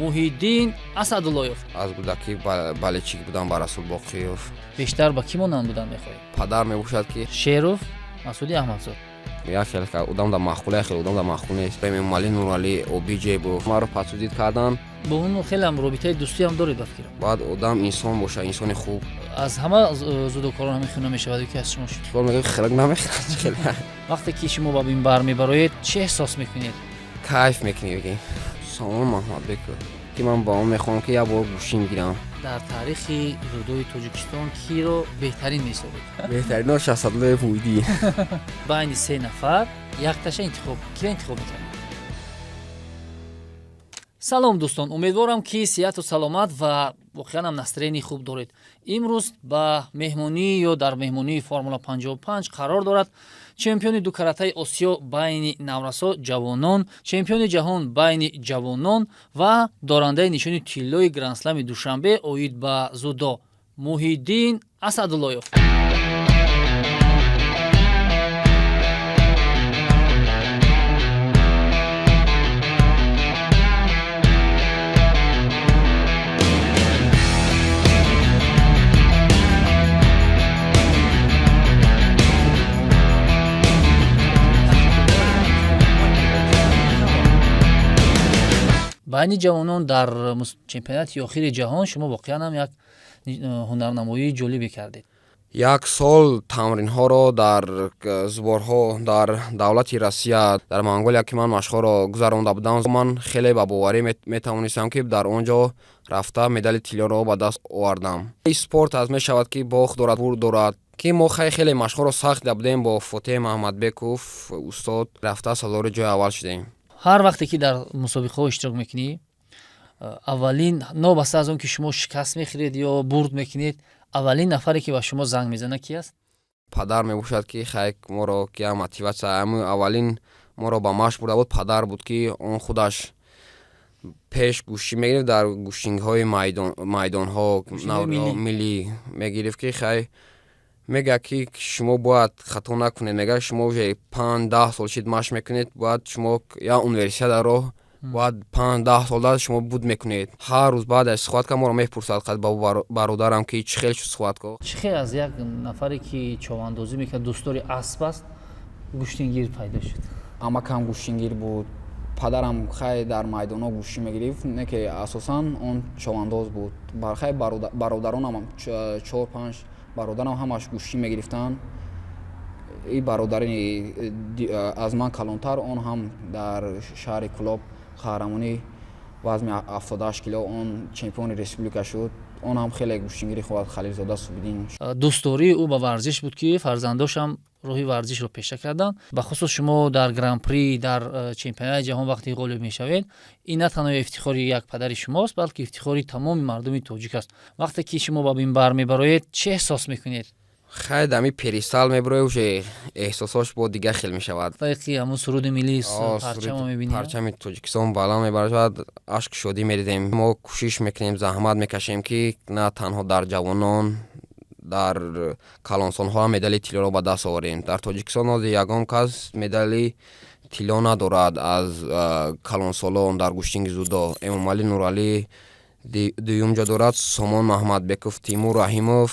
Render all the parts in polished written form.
Муҳиддин Асадуллоев. Аз кӯдакӣ болельщик будам ба Расул Боқиев. Бештар ба кӣ монанд будан мехоҳед? Падар мебошад ки. Шеров Масуди Аҳмадзод. Як хел одам да маъқул, як хел одам да маъқул нест. Эмомалӣ Нуралӣ Обиҷебов маро подсудить кардан. Бо он хелеам робитаи дӯстиам доред, ба фикрам. Бояд одам инсон бошад, инсони хуб. Аз ҳама зудокорон ҳамин хина мешавад ки аз шумо? Чикор мегӯяд, хирак намехӯрад. Вақте ки шумо ба минбар мебароед, чӣ эҳсос мекунед? Кайф мекунӣ, бигӣ. Сомон Маҳмадбеков, ки ман ба он мехоҳам, ки як бор гӯштин гирам. Дар таърихи зудои Тоҷикистон киро беҳтарин меҳисобед? Беҳтаринаш Асадуллоев Муҳиддин. Байни се нафар якташа интихоб, киро интихоб мекардед? Салом, дӯстон, умедворам, ки сиҳату саломат ва воқеан ҳам настроение хуб доред. Имрӯз ба меҳмонӣ ё дар меҳмонии Формула 55 қарор дорад чемпиони дукаратаи Осиё байни наврасо ҷавонон, чемпиони ҷаҳон байни ҷавонон ва дорандаи нишони тиллои Грандслами Душанбе оид ба зудо Муҳиддин Асадуллоев. Байни ҷавонон дар чемпионати охири ҷаҳон шумо воқеан ҳам як ҳунарнамоии ҷолибе кардед. Як сол тамринҳоро дар сборҳо дар давлати Россия, дар Монголия, ки ман машқҳоро гузаронда будам, ман хеле ба боварӣ метавонистам, ки дар он ҷо рафта медали тиллоро ба даст овардам. Спорт аз мешавад, ки бохт дорад, бурд дорад, ки мо хеле машқҳоро сахт дида будем. Бо Фотеҳ Маҳмадбеков устод рафта сазовори ҷои аввал шудем. Ҳар вақте ки дар мусобиқаҳо иштирок мекунӣ, аввалин, новобаста аз он ки шумо шикаст мехӯред ё бурд мекунед, аввалин нафаре ки ба шумо занг мезанад, ки аст? Падар мебошад, ки хай моро ки мотивация, аввалин моро ба машқ бурда буд, падар буд, ки он худаш пеш гӯштӣ мегирифт, дар гӯштингҳои майдонҳо миллӣ мегирифт, ки хай мегӯяд, ки шумо бояд хато накунед. Мегӯяд, шумо уже 5-10 сол шид машқ мекунед, бояд шумо як универсиадаро бояд 5-10 сол дар шумо буд мекунед. Ҳар рӯз баъд аз схватка моро мепурсад, қад ба бародарам, ки чӣ хел шуд схватка. Чӣ хел аз як нафаре ки човандозӣ мекард, дӯстдори асп аст, гӯштингир пайдо шуд? Амакам гӯштингир буд, падарам хай дар майдонҳо гӯштӣ мегирифт, не ки асосан он човандоз буд. Хай бародаронам, чор панҷ бародарам, ҳамаш гӯштӣ мегирифтанд. И бародари аз ман калонтар, он ҳам дар шаҳри Кӯлоб қаҳрамонӣ вазми 78 кило, он чемпиони республика шуд. Он ҳам хеле гӯштингирӣ хоҳад, Халилзода Субиддин. Дӯстдории ӯ ба варзиш буд, ки фарзандошам роҳи варзишро пеша карданд. Бахусус шумо дар Гран-при, дар чемпионати ҷаҳон вақте ғолиб мешавед, ин на танҳо ифтихори як падари шумост, балки ифтихори тамоми мардуми тоҷик аст. Вақте ки шумо ба минбар мебароед, чӣ эҳсос мекунед? Хай, дами пьедестал мебарои, уже эҳсосош бо дигар хел мешавад. Ки ҳамун суруди миллӣ, парчамо мебинӣ, парчами Тоҷикистон баланд мебарад, ашк шодӣ мерезем. Мо кӯшиш мекунем, заҳмат мекашем, ки на танҳо дар ҷавонон, дар калонсолҳо ҳам медали тиллоро ба даст оварем. Дар Тоҷикистон ҳозир ягон кас медали тилло надорад аз калонсолон дар гӯштинги зудо. Эмомалӣ Нуралӣ дуюм ҷо дорад, Сомон Маҳмадбеков, Тимур Раҳимов,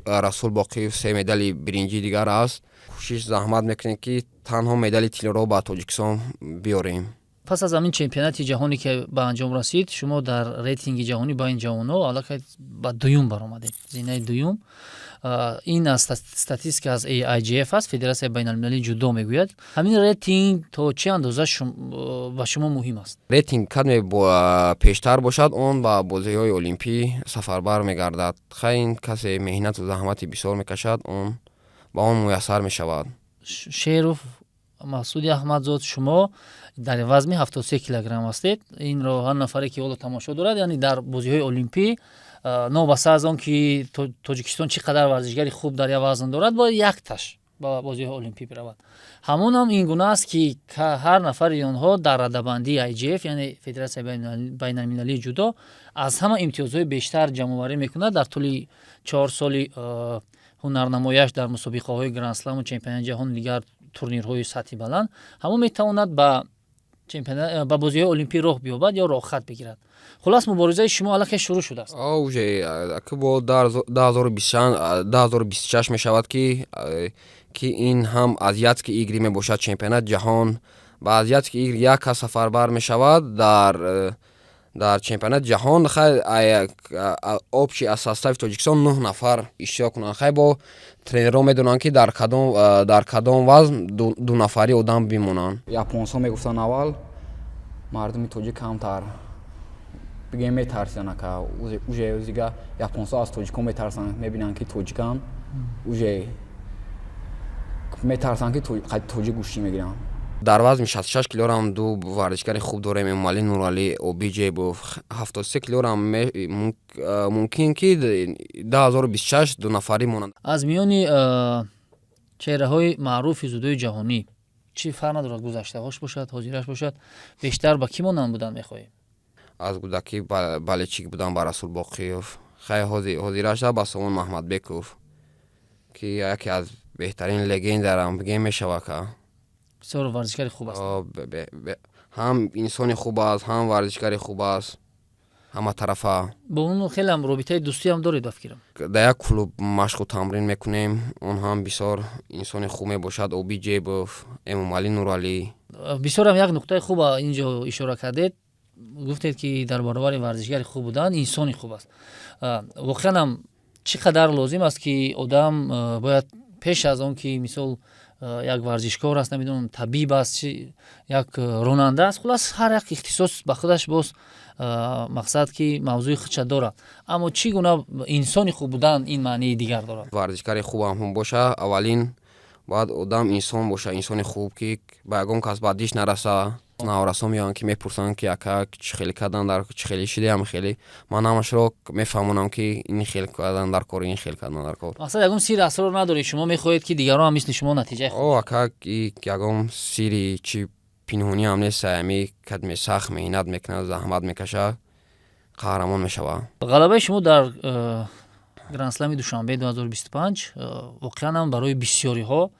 Расул Боқиев се медали биринҷӣ дигар аст. Кӯшиш, заҳмат мекунем, ки танҳо медали тиллоро ба Тоҷикистон биёрем. Пас аз ҳамин чемпионати ҷаҳоне, ки ба анҷом расид, шумо дар рейтинги ҷаҳонӣ байни ҷавонҳо аллакай ба дуюм баромадед, зинаи дуюм. Ин аз статистика аз IJF аст, Федератсияи байналмилалии ҷудо мегӯяд. Ҳамин рейтинг то чӣ андоза ба шумо муҳим аст? Рейтинг кадме пештар бошад, он ба бозиҳои олимпӣ сафарбар мегардад. Хай, ин касе меҳнату заҳмати бисёр мекашад, он ба он муяссар мешавад. Шеров Масуди Аҳмадзод, шумо дар вазми 73 килограмм ҳастед. Инро ҳар нафаре, ки ҳоло тамошо дорад, яъне дар бозиҳои олимпӣ, новобаста аз он ки Тоҷикистон чӣ қадар варзишгари хуб дар як вазн дорад, бояд якташ ба бозиҳои олимпӣ биравад. Ҳамон ҳам ин гуна аст, ки ҳар нафари онҳо дар радабандии IJF, яъне Федератсияи байналмилалии ҷудо, аз ҳама имтиёзҳои бештар ҷамъоварӣ мекунад дар тӯли 4 соли ҳунарнамояш дар мусобиқаҳои Грандсламу чемпионати ҷаҳону дигар турнирҳои сатҳи баланд, ҳамон метавонад ба Чемпионат, ба бозиҳои олимпӣ роҳ биёбад ё роҳхат бигирад. Хулас, муборизаи шумо аллакай шурӯъ шудааст. Уже бо 2026 мешавад, ки ин ҳам Азиатские игры мебошад, чемпионати ҷаҳон. Ба Азиатские игры як кас сафарбар мешавад. Дар чемпионати ҷаҳон, хай, общий аз состави Тоҷикистон нӯҳ нафар иштирок кунанд. Хай, бо тренерҳо медонанд, ки дар кадом вазн дунафарӣ одам бимонанд. Японсҳо мегуфтанд, аввал мардуми тоҷик камтар, бигем, метарсиданд, ака. Уже дига японсҳо аз тоҷикҳо метарсанд, мебинанд, ки тоҷиканд, уже метарсанд, ки тоҷик гӯштӣ мегиранд. Дар вазни 66 килорам ду варзишгари хуб дорем: Эмомалӣ Нуралӣ, Обиҷебов. 73 килорам мумкин, ки 2026 дунафарӣ монанд. Аз миёни чеҳраҳои маъруфи дзюдои ҷаҳонӣ, чӣ фарқ надорад, гузаштаҳош бошад, ҳозираш бошад, бештар ба кӣ монанд будан мехоҳем? Аз кӯдакӣ болельщик будам ба Расул Боқиев. Хай, ҳозираша ба Сомон Маҳмадбеков, ки яке аз беҳтарин легендарам бигем мешавад ка. Бисёр варзишгари хуб аст. Ҳам инсони хуб аст, ҳам варзишгари хуб аст, ҳаматарафа. Бо он хелеам робитаи дӯстиам доред, ба фикрам. Дар як клуб машқу тамрин мекунем. Он ҳам бисёр инсони хуб мебошад. Обиҷебов, Эмомалӣ Нуралӣ. Бисёрам як нуқтаи хуба инҷо ишора кардед. Гуфтед, ки дар баробари варзишгари хуб будан инсони хуб аст. Воқеан ҳам, чӣ қадар лозим аст, ки одам бояд пеш аз он ки, мисол, як варзишкор аст, намедонам, табиб аст, як ронанда аст, хулас, ҳар як ихтисос ба худаш боз, мақсад, ки мавзӯи худша дорад, аммо чӣ гуна инсони хуб будан ин маънии дигар дорад. Варзишгари хубам боша, аввалин бояд одам инсон боша, инсони хуб, ки ба ягон кас бадиш нараса. Наврасо меоянд, ки мепурсанд, ки ака, чӣ хеле кардан, дар чӣ хеле шидаам. Хеле ман ҳамашро мефаҳмонам, ки ин хел кардан дар кор, ин хел кардан дар кор. Мақсад, ягон сирри асрор надоред? Шумо мехоҳед, ки дигарон ҳам мисли шумо натиҷаи О, ака, ягон сирри чи пинҳонӣ ҳам нест. Ами кадме сахт меҳнат мекунад, заҳмат мекашад, қаҳрамон мешавад. Ғалабаи шумо дар Грандслами Душанбе 2025 воқеан ҳам барои бисёриҳо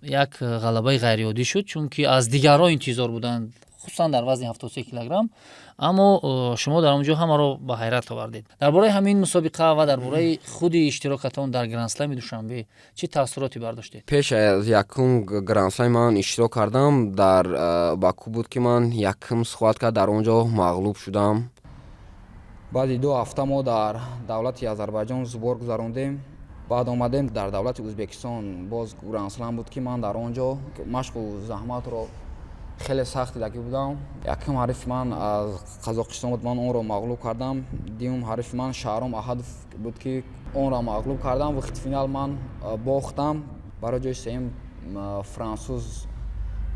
як ғалабаи ғайриоддӣ шуд, чунки аз дигарҳо интизор буданд, хусусан дар вазни 73 килограмм, аммо шумо дар он ҷо ҳамаро ба ҳайрат овардед. Дар бораи ҳамин мусобиқа ва дар бораи худи иштирокатон дар Грандслами Душанбе чӣ таассуроте бардоштед? Пеш аз якум Грандслами ман иштирок кардам, дар Баку буд, ки ман якум схватка дар он ҷо мағлуб шудам. Баъди 2 ҳафта мо дар давлати Озарбойҷон сбор гузарондем. Баъд омадем, дар давлати Ӯзбекистон боз Грандслам буд, ки ман дар он ҷо машқу заҳматро хеле сахт дидагӣ будам. Якум ҳарифи ман аз Қазоқистон буд, ман онро мағлуб кардам. Дуюм ҳарифи ман Шаҳром Аҳадов буд, ки онро мағлуб кардам. Вақти финал ман бохтам. Барои ҷои сеюм франсуз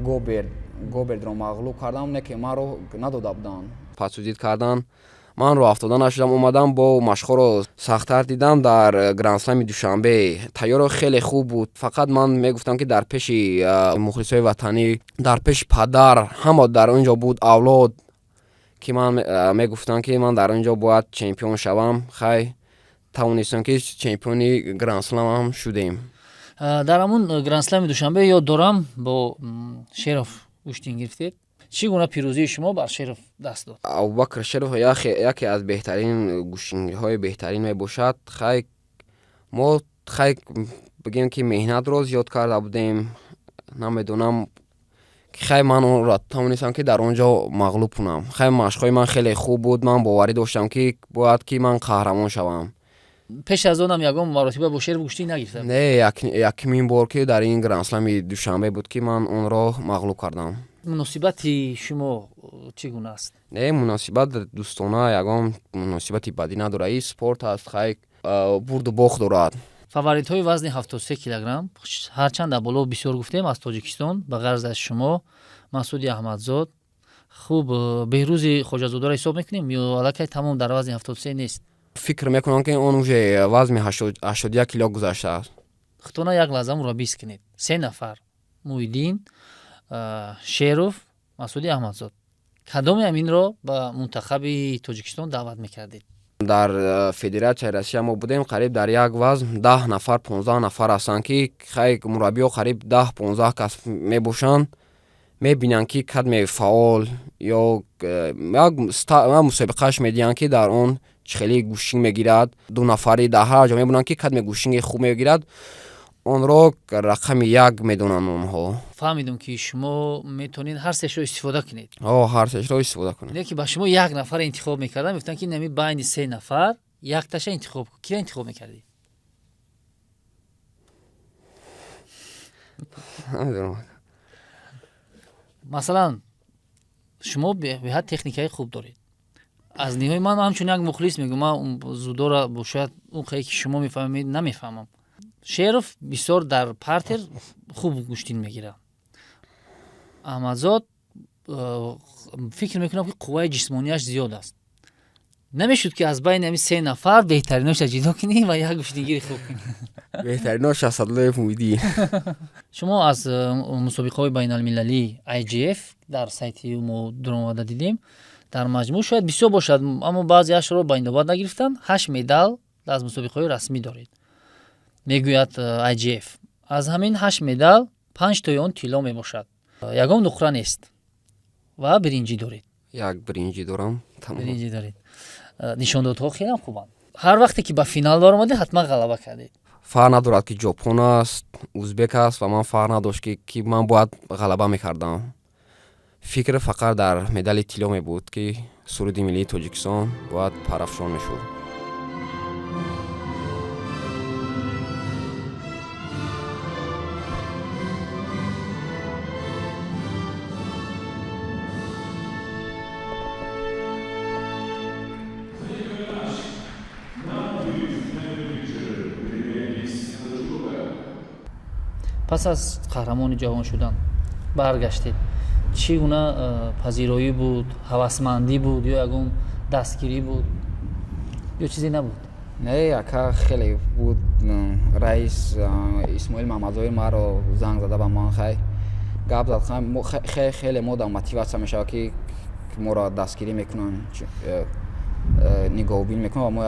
Гобердро мағлуб кардам, не ки маро надода буданд. Подсудить кардан, ман роҳ афтода нашудам. Омадам, бо машқҳоро сахттар дидам. Дар Грандслами Душанбе тайёро хеле хуб буд. Фақат ман мегуфтам, ки дар пеши мухлисои ватанӣ, дар пеши падар, ҳама дар он ҷо буд, авлод, ки ман мегуфтам, ки ман дар он ҷо бояд чемпион шавам. Хай, тавонистам, ки чемпиони Грандсламам шудем. Дар ҳамун Грандслами Душанбе, ёд дорам, бо Шеров гӯштин гирифтед. Чӣ гуна пирӯзии шумо бар Шеров даст дод? Абубакр Шеров яке аз беҳтарин гӯштингирҳои беҳтарин мебошад. Хай, мо, хай, бигем, ки меҳнатро зиёд карда будем, намедонам, хай, ман онро тавонистам, ки дар он ҷо мағлуб кунам. Хай, машқҳои ман хеле хуб буд, ман боварӣ доштам, ки бояд ки ман қаҳрамон шавам. Пеш аз онам ягон маротиба бо Шеров гӯштӣ нагирифта? Не, якумин бор, ки дар ин Грандслами Душанбе буд, ки ман онро мағлуб кардам. Муносибати шумо чӣ гуна аст? Не, муносибат дӯстона, ягон муносибати бадӣ надорад. Ин спорт аст, хай, бурду бохт дорад. Фаворитҳои вазни 73 килограмм, ҳарчанд дар боло бисёр гуфтем, аз Тоҷикистон ба ғарз аз шумо Масуди Аҳмадзод, хуб, Беҳрӯзи Хоҷазодаро ҳисоб мекунем ё аллакай тамом дар вазни 73 нест? Фикр мекунам, ки он уже вазни 81 кило гузаштааст. Худтона як лаҳза мураббис кунед. Се нафар: Муҳиддин Шеров, Масуди Аҳмадзод, кадоме ҳаминро ба мунтахаби Тоҷикистон даъват мекардед? Дар Федератсияи Россия мо будем, қариб дар як вазн 10 нафар, 15 нафар ҳастанд, ки хай, мураббиҳо қариб 10-15 кас мебошанд. Мебинанд, ки кадме фаъол ё мусобиқааш медиҳанд, ки дар он чӣ хеле гӯштин мегирад. Ду нафари дар ҳар ҷо мебинанд, ки кадме гӯштинги хуб мегирад, онро рақами як медонанд онҳо. Фаҳмидум, ки шумо метавонед ҳар сешро истифода кунед. О, ҳар сешро истифода кунед. Не ки ба шумо як нафар интихоб мекардам, мегуфтанд, ки нами байни се нафар якташа интихоб кун, кира интихоб мекардӣ? Намедонам. Масалан, шумо беҳад техникаи хуб доред. Аз ниҳои ман ҳамчун як мухлис мегӯям, ман зудора шояд он қае ки шумо мефаҳмед намефаҳмам. Шеров бисёр дар партер хуб гӯштин мегирад. Аҳмадзод фикр мекунам, ки қувваи ҷисмонияш зиёд аст. Намешуд, ки аз байни ҳамин се нафар беҳтариноша ҷудо кунӣ ва як гӯштингири хуб кунӣ? Беҳтаринош Асадуллоев Муҳиддин. Шумо аз мусобиқаҳои байналмилалӣ IGF дар сайти мо дуромада дидем, дар маҷмӯъ шояд бисёр бошад, аммо баъзеашро ба инобат нагирифтанд, ҳашт медал аз мусобиқаҳои расмӣ доред, мегӯяд IGF. Аз ҳамин ҳашт медал панҷтои он тилло мебошад, ягон нуқра нест ва биринҷӣ доред. Як биринҷӣ дорам. Биринҷӣ доред. Нишондодҳо хеле хубанд. Ҳар вақте ки ба финал баромадед, ҳатман ғалаба кардед. Фарқ надорад, ки ҷопон аст, узбек аст, ва ман фарқ надошт, ки ман бояд ғалаба мекардам. Фикр фақат дар медали тилло мебуд, ки суруди миллии Тоҷикистон бояд парафшон мешуд. Пас аз қаҳрамони ҷаҳон шудан баргаштед, чӣ гуна пазироӣ буд? Ҳавасмандӣ буд ё ягон дастгирӣ буд ё чизе набуд? Не, ака, хеле буд. Раис Исмоил Маҳмадзоир маро занг зада, ба ман хай гап зад. Хеле мо мотиватсия мешавад, ки моро дастгирӣ мекунанд, нигоҳубин мекунанд ва мо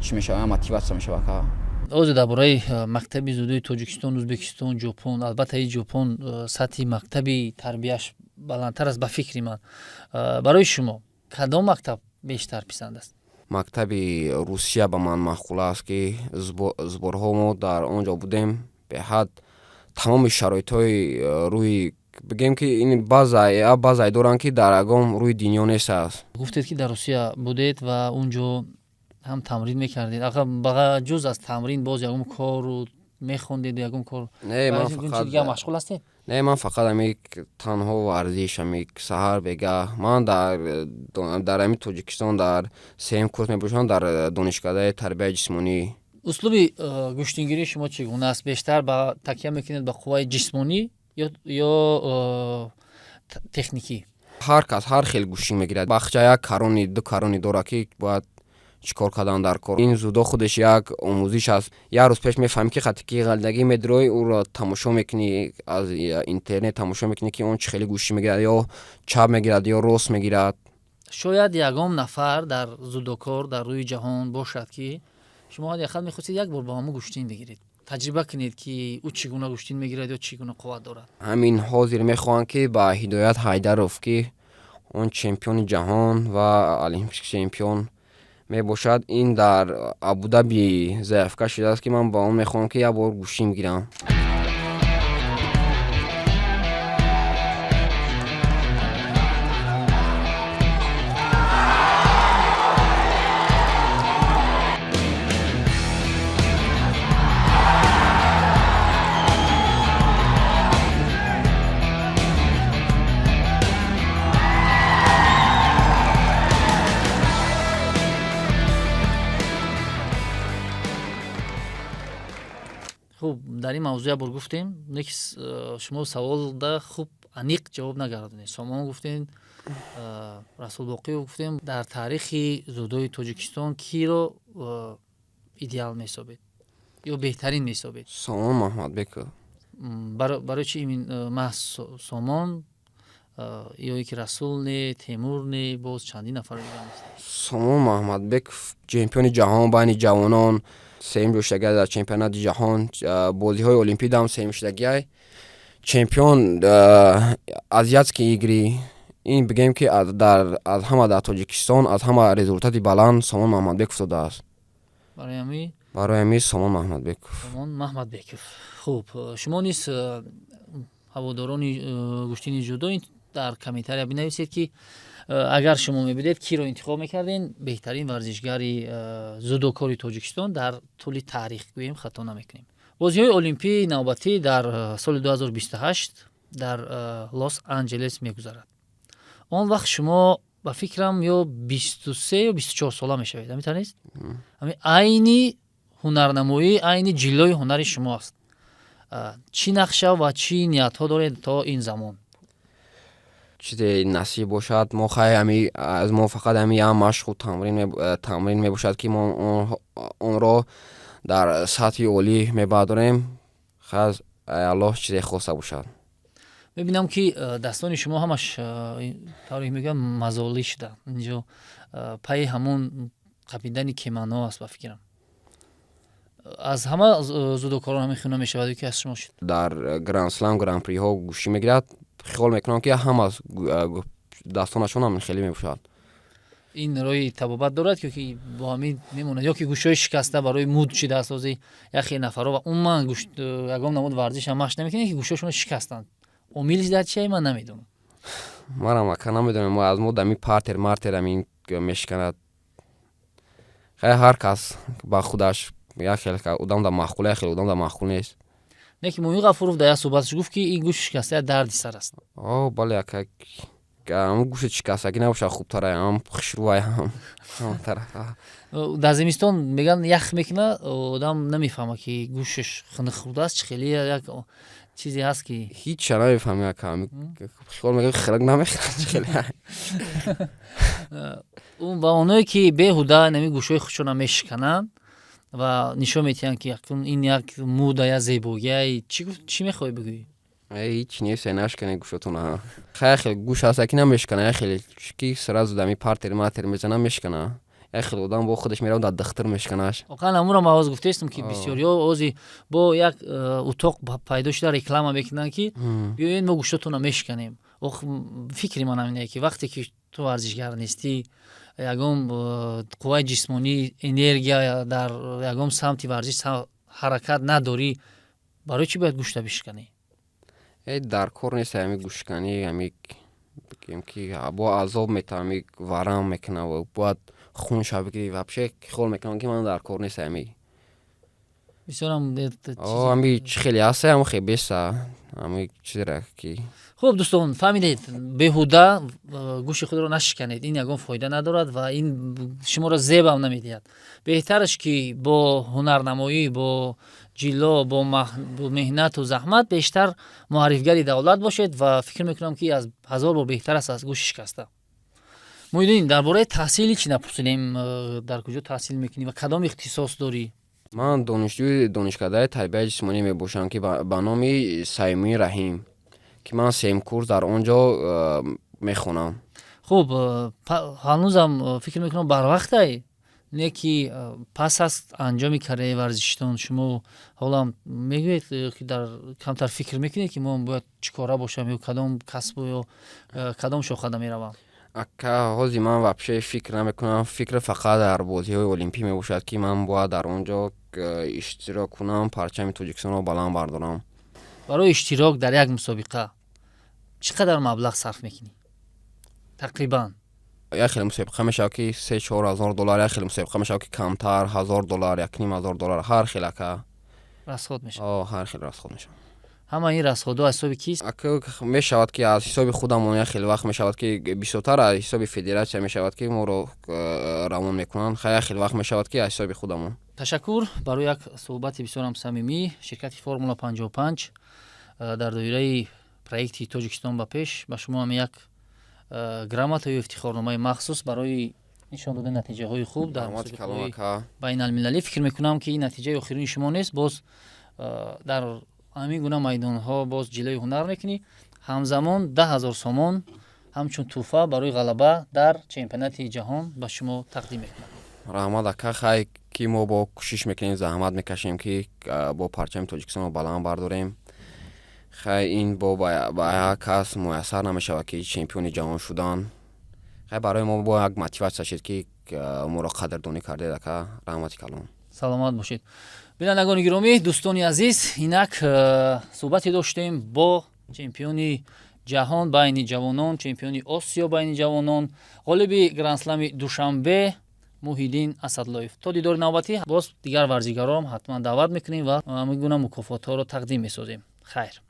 чӣ мешавад, мотиватсия мешавад, ака. Ҳозир дар бораи мактаби зудои Тоҷикистон, Ӯзбекистон, Ҷопон. Албатта, и Ҷопон сатҳи мактаби тарбияш баландтар аст, ба фикри ман. Барои шумо кадом мактаб бештар писанд аст? Мактаби Русия ба ман маъқул аст, ки сборҳо мо дар он ҷо будем. Беҳад тамоми шароитҳои рӯи, бигем, ки ин баъзае доранд, ки дар ягон рӯи дунё нест аст. Гуфтед, ки дар Русия будед ва он ҷо ҳам тамрин мекардед. Ба ҷуз аз тамрин боз ягон кору мехондед, ягон кор? Не, ман фақат Дигар машғул ҳастед? Не, ман фақат ами танҳо варзиш, ами саҳар бегаҳ. Ман дар ами Тоҷикистон дар сеюм курс мебошам дар донишкадаи тарбияи ҷисмонӣ. Услуби гӯштингирии шумо чӣ гуна аст? Бештар ба такя мекунед ба қувваи ҷисмонӣ ё техникӣ? Ҳар кас ҳар хел гӯштин мегирад. Бахча як карони, ду карони дорад, ки бояд чӣ кор кардан дар кор. Ин зудо худаш як омӯзиш аст. Як рӯз пеш мефаҳмӣ, ки хати ки ғалдагӣ медироӣ, ӯро тамошо мекунӣ, аз интернет тамошо мекунӣ, ки он чӣ хеле гӯштӣ мегирад, ё чап мегирад, ё рост мегирад. Шояд ягон нафар дар зудокор дар рӯи ҷаҳон бошад, ки шумо ҳадди ақал мехостед як бор бо ҳамун гӯштин бигиред, таҷриба кунед, ки ӯ чӣ гуна гӯштин мегирад ё чӣ гуна қувват дорад. Ҳамин ҳозир мехоҳам, ки ба Ҳидоят Ҳайдаров, ки он чемпиони ҷаҳон ва олимпийский чемпион мебошад, ин дар Абудаби заявка шудааст, ки ман ба он мехоҳам, ки як бор гӯштин бигирам. Хуб, дар ин мавзӯъ як бор гуфтем, не ки шумо саволда хуб аниқ ҷавоб нагардонед. Сомон гуфтем, Расул Боқиев гуфтем. Дар таърихи зудои Тоҷикистон киро идеал меҳисобед ё беҳтарин меҳисобед? Сомон Маҳмадбеков. Барои чи имин маҳз Сомон, ё ки Расул не, Темур не, боз чандин нафар? Сомон Маҳмадбеков чемпиони ҷаҳон байни ҷавонон, сеюм ҷо шудагиай дар чемпионати ҷаҳон, бозиҳои олимпиадам сеюм шудагиай. Чемпион азиатские игры. Ин бигем, ки аз ҳама дар Тоҷикистон аз ҳама результати баланд Сомон Маҳмадбеков додааст. Барои ҳамин. Барои ҳамин Сомон Маҳмадбеков. Сомон Маҳмадбеков. Хуб, шумо низ, ҳаводорони гӯштини ҷудо, дар комментария бинависед, ки агар шумо мебудед, киро интихоб мекарден беҳтарин варзишгари дзюдокори Тоҷикистон дар тӯли таърих, гӯем, хато намекунем. Бозиҳои олимпии навбатӣ дар соли 2028 дар Лос Анҷелес мегузарад. Он вақт шумо, ба фикрам, ё 23 ё 24 сола мешавед, ҳамин тавр нест? Ҳамин айни ҳунарнамоӣ, айни ҷиллои ҳунари шумо аст. Чӣ нақша ва чӣ ниятҳо доред то ин замон? Чизе насиб бошад, мо хай ами аз мо фақат ами як машқу тамрин мебошад, ки мо онро дар сатҳи олӣ мебардорем. Хай, Аллоҳ чизе хоста бошад. Мебинам, ки дастони шумо ҳамаш, тавре мегӯям, мазолӣ шуда. Инҷо пайи ҳамон қапидани кимоно аст, ба фикрам. Аз ҳама дзюдокорон ҳамин хуна мешавад ки аз шумо шуд? Дар гранд-слам, гран-приҳо гӯштӣ мегирад. Хиёл мекунам, ки ҳама дастонашон ҳам хеле мебошад. Ин роҳи табобат дорад ё ки бо ҳамин мемонад, ё ки гӯшҳои шикаста барои муд шидааст? Ҳозир яхе нафарҳо ва умуман ягон намуд варзиш ҳам машқ намекунанд, ки гӯшҳошонро шикастанд. Омилиш дар чие, ман намедонам. Манам, ака, намедонам. Аз мо дами партер мартер ҳамин мешиканад. Хай, ҳар кас ба худаш як хел одам да маъқул, як хел одам да маъқул нест. Не ки Муин Ғафуров дар як суҳбаташ гуфт, ки ин гӯши шикаста як дарди сар аст. О, бале, ака, ҳамн гӯши шикастагӣ набошад, хубтара, ҳам хушрӯай, ҳам тараф. Дар зимистон мегӯянд, ях мекунад, одам намефаҳмад, ки гӯшаш хунук хӯрдааст. Чӣ хеле як чизе ҳаст, ки Ҳича намефаҳми, ака. Хиёл мекунӣ, хирак намехӯрад, чӣ хеле. Ва оное ки беҳуда нами гӯшҳои худшона мешикананд ва нишон медиҳанд, ки акнун ин як муда, як зебогия, чӣ мехоҳӣ бигӯӣ? Ҳеҷ нест, нашкане гӯшотона. Хай, хеле гӯш ҳаста, ки намешкана, як хеле ки сразу дами партер матер мезана, мешкана. Як хел одам бо худаш меравад, дар духтур мешканаш. Воқеан, ҳамуро ман ҳоз гуфтаистам, ки бисёриҳо ҳози бо як утоқ пайдо шуда, реклама мекунанд, ки биёед, мо гӯштотонро мешиканем. Ох, фикри ман ҳамине, ки вақте ки ту варзишгар нестӣ, ягон қувваи ҷисмонӣ, энергия дар ягон самти варзиш ҳаракат надорӣ, барои чӣ бояд гӯшта бишиканӣ? Э, дар кор нест ҳами гӯшшиканӣ. Ҳами бигем, ки бо азоб мета, ҳами варам мекуна, бояд хунша бигирӣ. Вообще хиёл мекунам, ки ман дар кор нест ҳами. Бисёрам. Ҳами чӣ хеле ҳаста, ҳам хе беса ҳами чизера ки. Хуб, дӯстон, фаҳмидед, беҳуда гӯши худро нашиканед. Ин ягон фоида надорад ва ин шуморо зебам намедиҳад. Беҳтараш, ки бо ҳунарнамоӣ, бо ҷилло, бо меҳнату заҳмат бештар муаррифгари давлат бошед ва фикр мекунам, ки аз ҳазор бор беҳтар аст аз гӯши шикаста. Муҳиддин, дар бораи таҳсили чӣ напурсидем? Дар куҷо таҳсил мекунӣ ва кадом ихтисос дорӣ? Ман донишҷӯи донишкадаи тарбияи ҷисмонӣ мебошам, ки ба номи Саимуин Раҳим, ки ман сеюм курс дар он ҷо мехонам. Хуб, ҳанӯзам фикр мекунам, барвақтай, не ки пас аз анҷоми карьераи варзишитон шумо ҳолам мегӯед, ки дар камтар фикр мекунед, ки мо бояд чӣ кора бошам ё кадом касбу ё кадом шохада меравам? Ака, ҳозир ман вообще фикр намекунам. Фикр фақат дар бозиҳои олимпӣ мебошад, ки ман бояд дар он ҷо иштирок кунам, парчами Тоҷикистонро баланд бардорам. Барои иштирок дар як мусобиқа чӣ қадар маблағ сарф мекунӣ тақрибан? Як хеле мусобиқа мешавад, ки 3-4 ҳазор доллар, як хеле мусобиқа мешавад, ки камтар, 1000 доллар, 1500 доллар, ҳар хел, ака. Расход мешавад. Ҳар хел расход мешавад. Ҳама ин расходҳо аз ҳисоби кист? Ака, мешавад, ки аз ҳисоби худамон, як хеле вақт мешавад, ки бисёртар аз ҳисоби федератсия мешавад, ки моро равон мекунанд. Хай, як хеле вақт мешавад, ки аз ҳисоби худамон. Ташаккур барои як суҳбати бисёрам самимӣ. Ширкати Формула 55 дар доираи проекти «Тоҷикистон ба пеш» ба шумо ҳам як грамотаю ифтихорномаи махсус барои нишон додани натиҷаҳои хуб дар мусобиқаҳои байналмилалӣ. Фикр мекунам, ки ин натиҷаи охирини шумо нест. Боз дар ҳамин гуна майдонҳо боз ҷилои ҳунар мекунӣ. Ҳамзамон 10 000 сомон ҳамчун тӯҳфа барои ғалаба дар чемпионати ҷаҳон ба шумо тақдим мекунам. Раҳмат, ака. Хай, ки мо бо кӯшиш мекунем, заҳмат мекашем, ки бо парчами Тоҷикистонро баланд бардорем. Хай, ин бо ба як кас муяссар намешавад, ки чемпиони ҷаҳон шудан. Хай, барои мо бо як мотиватсия шуд, ки моро қадрдонӣ кардед, ака, раҳмати калон. Саломат бошед. Бинандагони гиромӣ, дӯстони азиз, инак суҳбате доштем бо чемпиони ҷаҳон байни ҷавонон, чемпиони Осиё байни ҷавонон, ғолиби Грандслами Душанбе Муҳиддин Асадлоев. То дидори навбатӣ, боз дигар варзигарон ҳатман даъват мекунем ва ҳамин гуна мукофотҳоро тақдим месозем. Хайр.